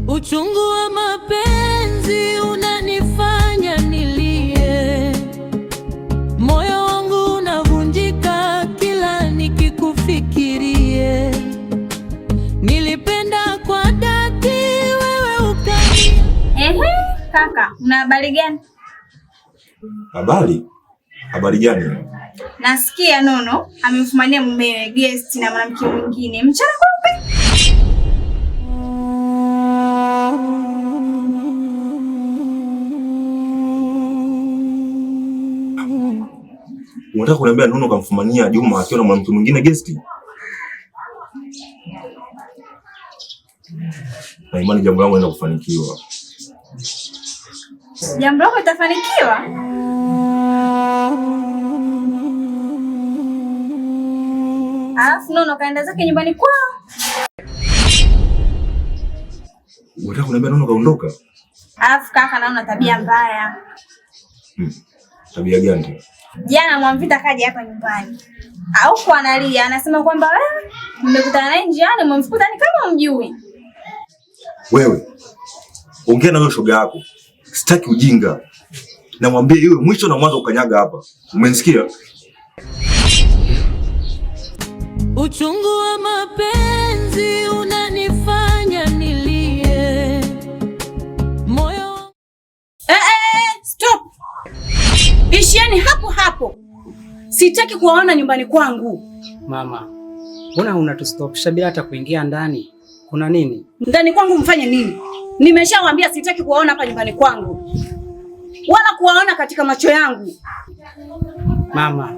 Uchungu wa mapenzi unanifanya nilie, moyo wangu unavunjika kila nikikufikirie. Nilipenda kwa dhati, wewe ukani. Ehe, kaka, una habari gani? Habari? Habari gani? Nasikia Nono amemfumania mumewe guest na mwanamke mwingine mchana kweupe. Unataka kuniambia Nono kamfumania Juma akiwa na mwanamke mwingine guest? Na imani jambo langu linaenda kufanikiwa. Jambo lako litafanikiwa? Alafu Nono kaenda zake nyumbani kwao. Unataka kuniambia Nono kaondoka? Alafu kaka, naona tabia mbaya. Tabia gani tena? Jana Mwamvita kaja hapa nyumbani, auko analia, anasema kwamba wewe mmekutana naye njiani, umemfukuza ni kama umjui. Wewe ongea na huyo shoga yako, sitaki ujinga. Namwambia iwe mwisho na mwanzo ukanyaga hapa. Umenisikia? Uchungu wa mapenzi unanifanya nilie, moyo Stop! Ishieni hapo hapo. Sitaki kuwaona nyumbani kwangu. Mama, mbona unatustopisha bila hata kuingia ndani? Kuna nini? Ndani kwangu mfanye nini? Nimeshawaambia sitaki kuwaona hapa nyumbani kwangu, wala kuwaona katika macho yangu. Mama,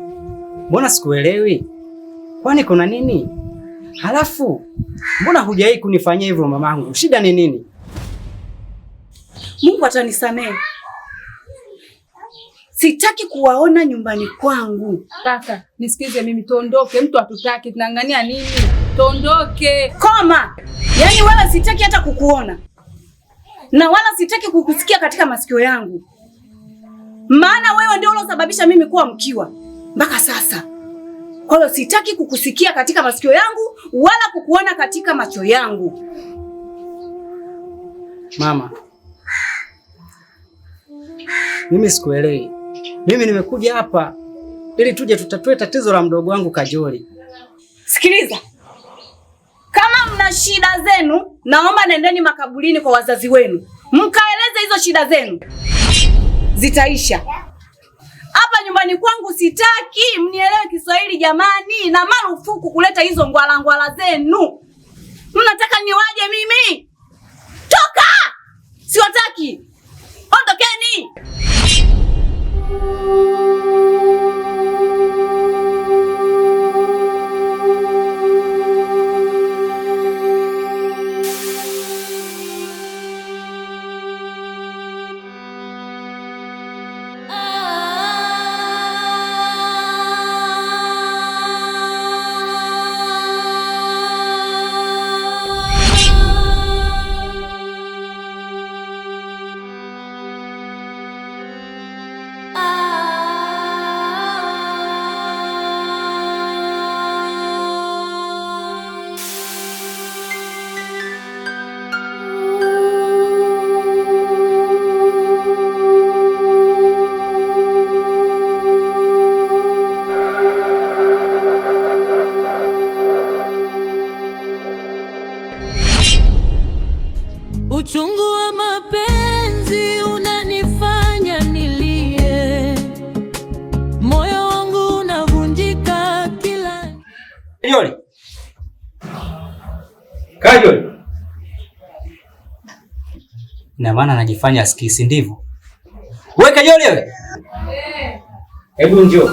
mbona sikuelewi? Kwani kuna nini? Halafu mbona hujawahi kunifanyia hivyo mamangu? Shida ni nini? Mungu atanisamehe. Sitaki kuwaona nyumbani kwangu. Kaka, nisikize mimi, tuondoke. Mtu hatutaki, tunang'ania nini? Tuondoke. Koma! Yaani wewe sitaki hata kukuona na wala sitaki kukusikia katika masikio yangu, maana wewe ndio ulosababisha mimi kuwa mkiwa mpaka sasa. Kwa hiyo sitaki kukusikia katika masikio yangu wala kukuona katika macho yangu. Mama, mimi sikuelewi. Mimi nimekuja hapa ili tuje tutatue tatizo la mdogo wangu Kajoli. Sikiliza, kama mna shida zenu, naomba nendeni makaburini kwa wazazi wenu mkaeleze hizo shida zenu, zitaisha. Hapa nyumbani kwangu sitaki, mnielewe Kiswahili jamani, na marufuku kuleta hizo ngwala ngwala zenu. Mnataka niwaje mimi? Toka! Siwataki, ondokeni. Uchungu wa mapenzi unanifanya nilie, moyo wangu unavunjika kila. Kajoli. Kajoli. Ina maana anajifanya asikii, si ndivyo? Wewe Kajoli wewe. Hebu njoo.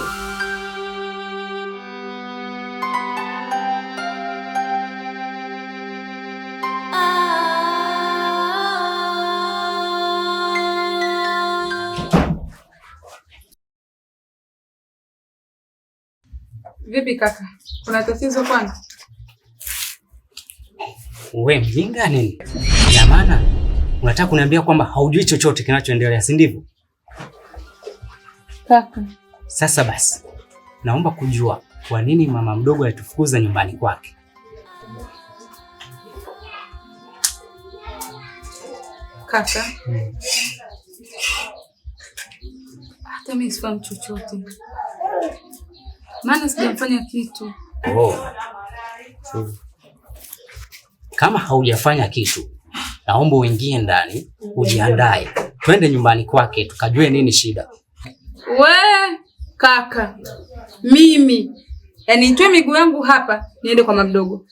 Vipi kaka, kuna tatizo kwani? We mjinga nini? Ina maana unataka kuniambia kwamba haujui chochote kinachoendelea, si ndivyo? Kaka. Sasa basi, naomba kujua kwa nini mama mdogo alitufukuza nyumbani kwake. Kaka. Hata mimi sifahamu chochote. Maana sijamfanya kitu. Oh. Kama haujafanya kitu, naomba uingie ndani, ujiandae. Twende nyumbani kwake tukajue nini shida. We kaka, mimi yani nitoe miguu yangu hapa niende kwa mama mdogo.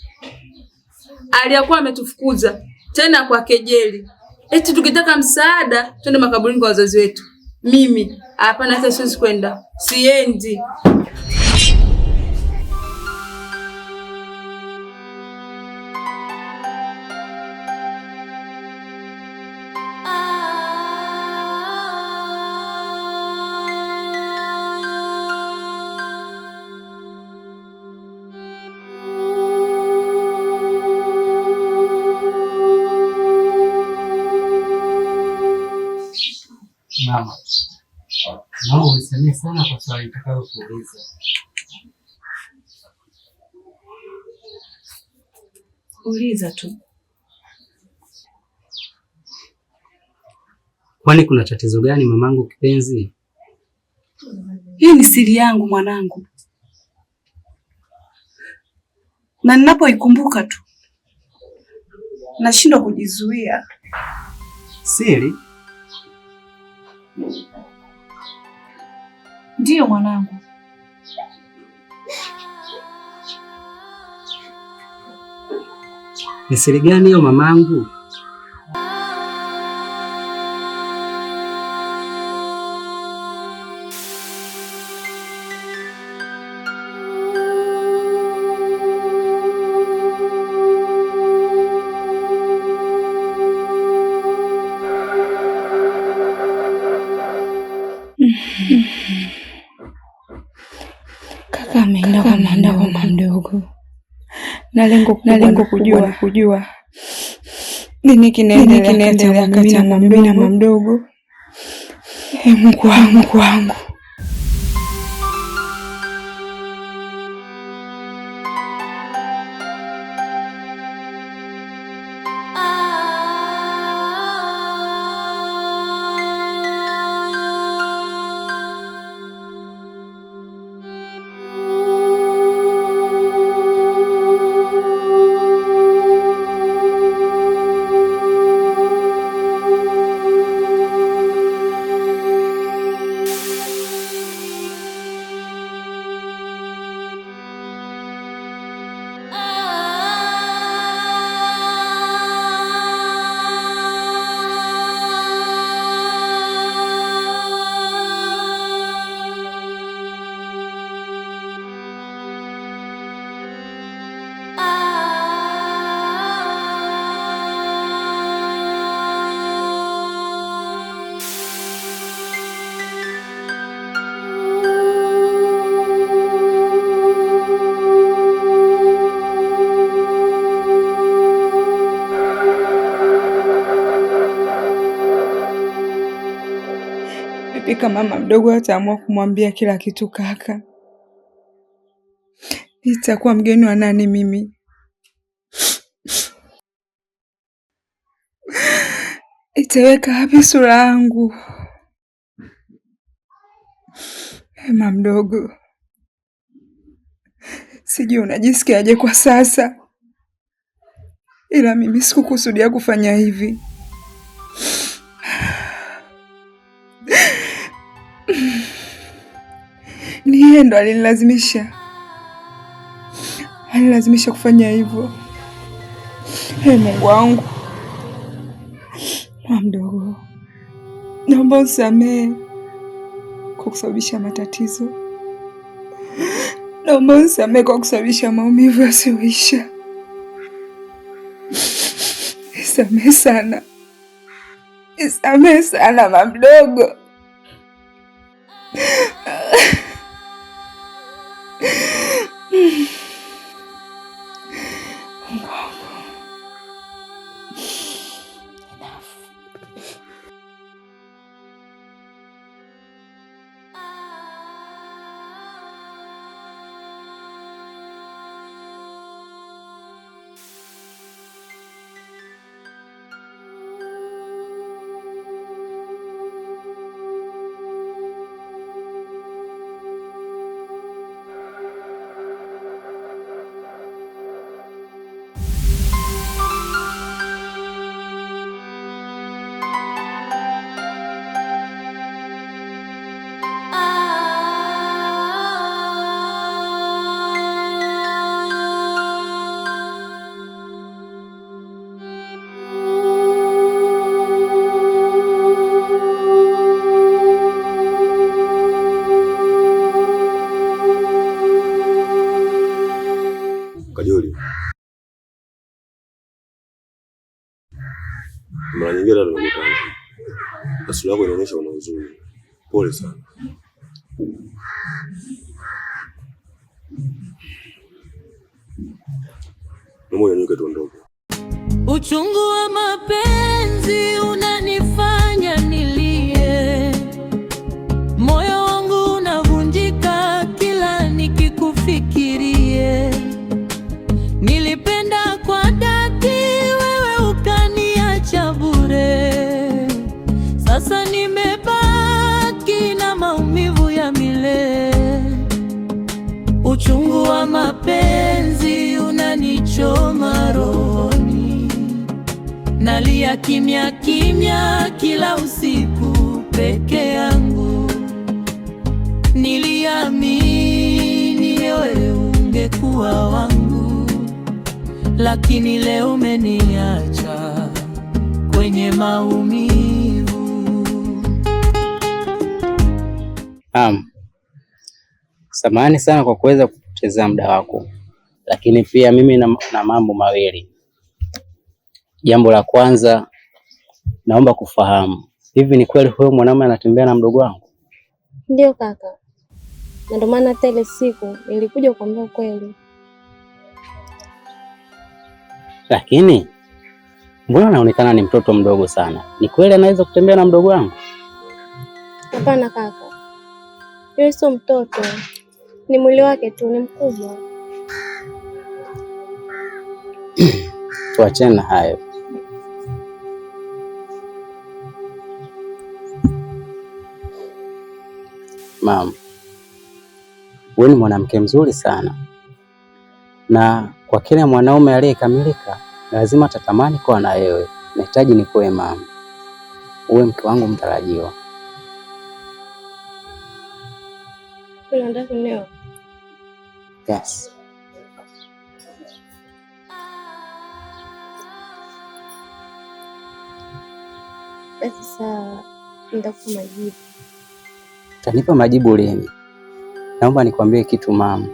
Aliyakuwa ametufukuza tena kwa kejeli. Eti tukitaka msaada twende makaburini kwa wazazi wetu. Mimi hapana, hata siwezi kwenda. Siendi. Mama, naomba unisamehe sana kwa swali nitakalokuuliza. Uliza tu. Kwani kuna tatizo gani mamangu kipenzi? Hii ni siri yangu mwanangu, na ninapoikumbuka tu nashindwa kujizuia. Siri? Ndiyo mwanangu. Ni siri gani hiyo mamangu? Kaka ameenda kwa mama mdogo na lengo kujua nini kinaendelea kati ya mimi na mama mdogo. Mungu wangu, Mungu wangu. Kama mama mdogo ataamua kumwambia kila kitu kaka, nitakuwa mgeni wa nani mimi? Itaweka wapi sura yangu? Mama mdogo, sijui unajisikiaje kwa sasa, ila mimi sikukusudia kufanya hivi. Ni yeye ndo alinilazimisha, kufanya hivyo. Hey, Mungu wangu, mama mdogo, naomba unisamehe kwa kusababisha matatizo, naomba unisamehe kwa kusababisha maumivu yasiyoisha. Nisamehe sana, nisamehe sana mama mdogo. Mara nyingine hata tumekutana. Na sura yako inaonyesha una huzuni. Pole sana. Naomba unyanyuke tuondoke. Uchungu wa mapenzi unanifanya nilie, moyo wangu unavunjika kila nikikufikirie. Nilipenda kwa dhati, wewe ukaniacha bure. Sasa nimebaki na maumivu ya milele. Uchungu wa mapenzi unanichoma rohoni, nalia kimya kimya kila usiku peke yangu. Niliamini wewe ungekuwa wangu, lakini leo umeniacha kwenye maumivu. Naam, samahani sana kwa kuweza kupoteza muda wako, lakini pia mimi na mambo mawili. Jambo la kwanza, naomba kufahamu, hivi ni kweli huyo mwanaume anatembea na mdogo wangu? Ndio kaka, na ndio maana hata ile siku nilikuja kuambia ukweli. Lakini mbona anaonekana ni mtoto mdogo sana? Ni kweli anaweza kutembea na mdogo wangu? Hapana kaka, yule sio mtoto, ni mwili wake tu, ni mkubwa. Tuachane na hayo. Mama, wewe ni mwanamke mzuri sana, na kwa kila mwanaume aliyekamilika lazima atatamani kuwa na wewe. Nahitaji nikuwe mama, uwe mke wangu mtarajiwa. Kweli unataka kunioa? Yes. Basi sawa, nitakupa majibu. Utanipa majibu lini? Naomba nikwambie kitu mama,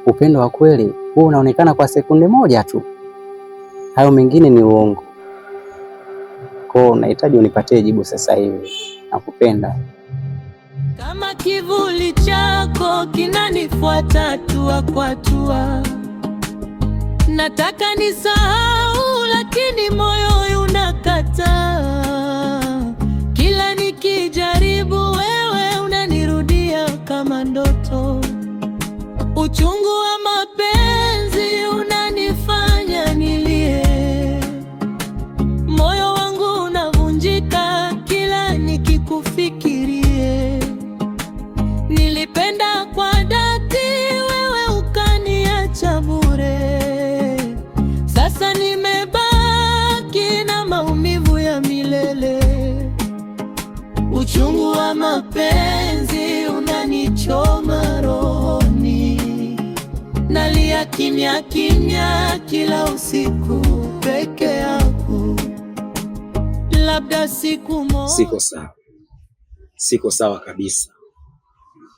upendo wa kweli huo unaonekana kwa sekunde moja tu, hayo mengine ni uongo. Kwa hiyo nahitaji unipatie jibu sasa hivi. Nakupenda. Kama kivuli chako kinanifuata hatua kwa hatua, nataka nisahau, lakini moyo unakataa. Kila nikijaribu, wewe unanirudia kama ndoto. Uchungu wa mapenzi unanifanya nilie, moyo wangu unavunjika kila nikikufikirie. Nilipenda kwa dhati, wewe ukaniacha bure. Sasa nimebaki na maumivu ya milele. Uchungu wa mapenzi unanichoma rohoni, nalia kimya kimya kila usiku peke yangu. Labda siku moja Siko sawa, siko sawa kabisa.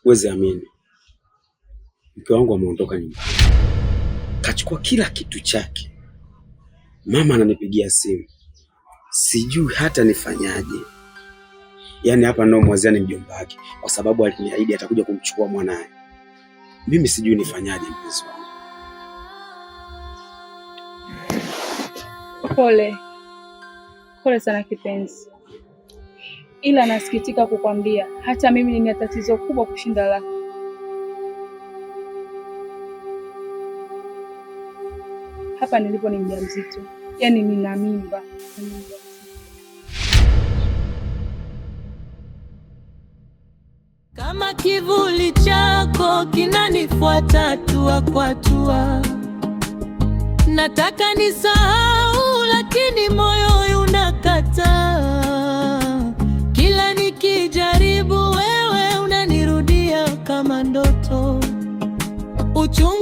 Huwezi amini, mke wangu ameondoka nyumbani, kachukua kila kitu chake. Mama ananipigia simu, sijui hata nifanyaje. Yaani hapa ndo mwazia ni mjomba wake, kwa sababu aliniahidi atakuja kumchukua mwanaye. Mimi sijui nifanyaje, mpenzi wangu. Pole pole sana kipenzi, ila nasikitika kukwambia hata mimi nina tatizo kubwa kushinda lako. Hapa nilipo ni mjamzito, yaani nina mimba. Kama kivuli chako kinanifuata hatua kwa hatua, nataka nisahau, lakini moyo unakataa. Kila nikijaribu, wewe unanirudia kama ndoto. Uchungu